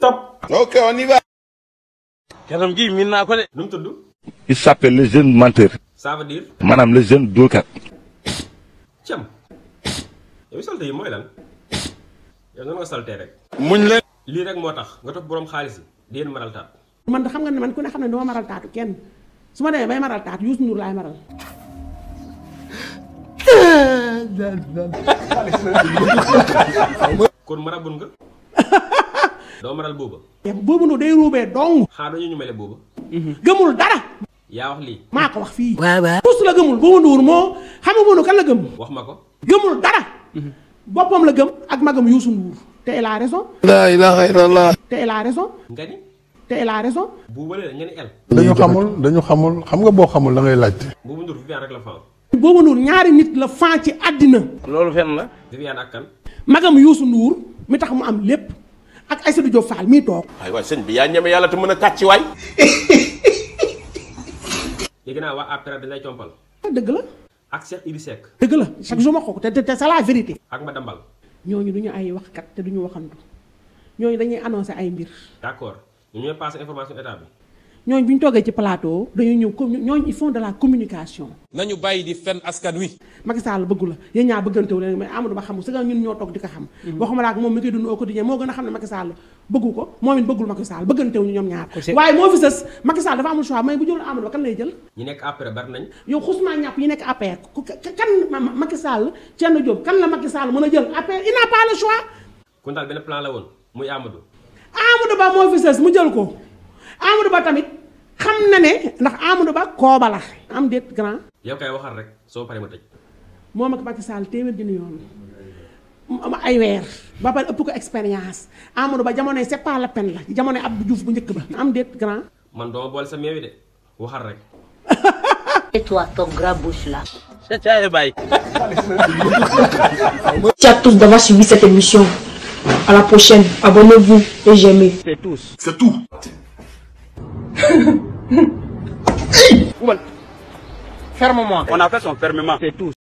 Top. Ok, on y va. kanam gi min naa ko de. nu mu tudd. Il s'appelle le jeune menteur. Ça veut dire. maanaam le jeune dóorkat. Cam. yow salte yi mooy lan. yow noonu nga saltee rek. muñ leen. lii rek moo tax nga topp borom xaalis yi di leen maral taat. man da xam nga ne man ku ne xam ne dama maral taatu kenn su ma demee bay maral taatu Youssou Ndour laay maral. kon marabun nga. doo maral booba. boobu noonu day ruubee dong. xanaa dañu ñu mele booba. gëmul dara. yaa wax lii. maa ko wax fii. waaw tous la gëmul boobu Ndour moo xam nga boobu kan la gëm. wax ma ko. gëmul dara. boppam la gëm ak magam Youssou Ndour. te il a raison. La ilaha illallah. te il a raison. nga ni. te il a raison. buuba lee nga ni el. dañu xamul xam nga boo xamul da ngay laajte. boobu Ndour Viviane rek la fan. boobu Ndour ñaari nit la fan ci àddina. loolu fenn la. Viviane ak kan. magam Youssou Ndour mi tax mu am lépp ak Aïssatou Diop Fall mii toog. waay waay sëñ bi yaa ñeme yàlla te mën a kàcc waay. léegi naa waa après dañ lay compal. dëgg la. ak Cheikh Idi Seck. dëgg la chaque jour ma ko te c'est la vérité. ak ma dambal. ñooñu du ñu ay waxkat te du ñu waxantu ñooñu dañuy annoncé ay mbir. d'accord ñu ñooy passé information état bi. ñooñu bu ñu toogee ci plateau dañuy ñëw comme ñooñu ils font de la communication. nañu bàyyi di fen askan wi. Macky Sall bëggu la yéen ñaar bëggantewu leen mais Amadou Ba xamul c'est que ñun ñoo toog di ko xam. waxuma la ak moom mi koy dund au quotidien moo gën a xam ne Macky Sall bëggu ko moom it bëggul Macky Sall bëggantewuñu ñoom ñaar. waaye moo fi sës Macky Sall dafa amul choix mais bu jëloon Amadou Ba kan lay jël. ñi nekk après bari nañ. yow xusuma ñàpp yi nekk APR kan Macky Sall Thierno Diop kan la Macky Sall mën a jël APR il n'a pas le choix. kon daal benn plan la woon muy Amadou. Amadou Ba moo fi sës mu jël ko Amadou Ba tamit xam na ne ndax Amadou Ba kooba la am déet grand. yow kay waxal rek soo paree ma tëj. moom ak Macky Sall téeméer junni yoon ay weer ba pare ëpp ko expérience Amadou Ba jamonoy c'est pas la peine la jamonoy Abdou Diouf bu njëkk ba am déet grand. man dooma boole sa meewi de waxal rek. Et toi, ton gras bouche là. c'est ça bye. Merci à tous d'avoir suivi cette émission. À la prochaine. Abonnez-vous et j'aime. C'est tous. C'est tout. Ferme-moi. On a fait son fermement. C'est tous.